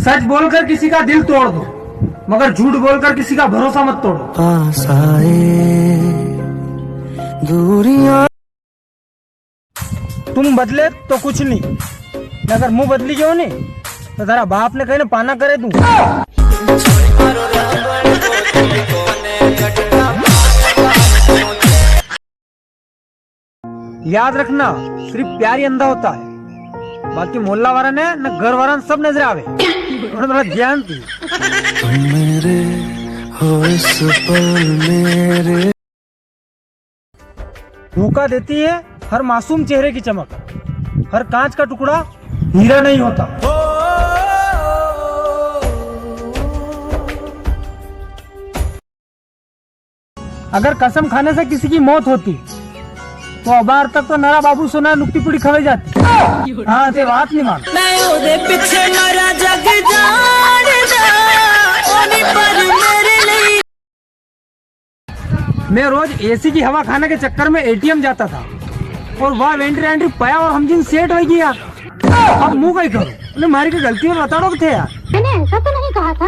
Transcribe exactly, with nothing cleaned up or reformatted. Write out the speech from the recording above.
सच बोलकर किसी का दिल तोड़ दो, मगर झूठ बोलकर किसी का भरोसा मत तोड़ो। पास आए दूरियां। तुम बदले तो कुछ नी, अगर मूं बदली गयो नी, तो थारा बाप ने कई ने पाना करे दूं। याद रखना, सिर्फ प्यार ही अंधा होता है, बाकी मोहल्ला वाला ने, न घर वाला ने, सब नजर आवे। थोड़ा, थोड़ा ध्यान दी। तुम मेरे हो इस पल मेरे। धोखा देती है हर मासूम चेहरे की चमक, हर कांच का टुकड़ा हीरा नहीं होता। अगर कसम खाने से किसी की मौत होती, तो अबार तक तो नरा बाबू सोना नुक्ती पुड़ी खवे जाती। हाँ, ते बात नी मान। मैं ओदे पीछे मरा जग जान दा, ओनी पर मेरे लिए। मैं रोज एसी की हवा खाने के चक्कर में एटीएम जाता था और वहाँ वेंट्री एंट्री पाया और हम जिन सेट हो गया। अब मूं कई करूं? अरे, मारी की गलती में बताड़ो थे यार। मैंने ऐसा तो नहीं कहा था।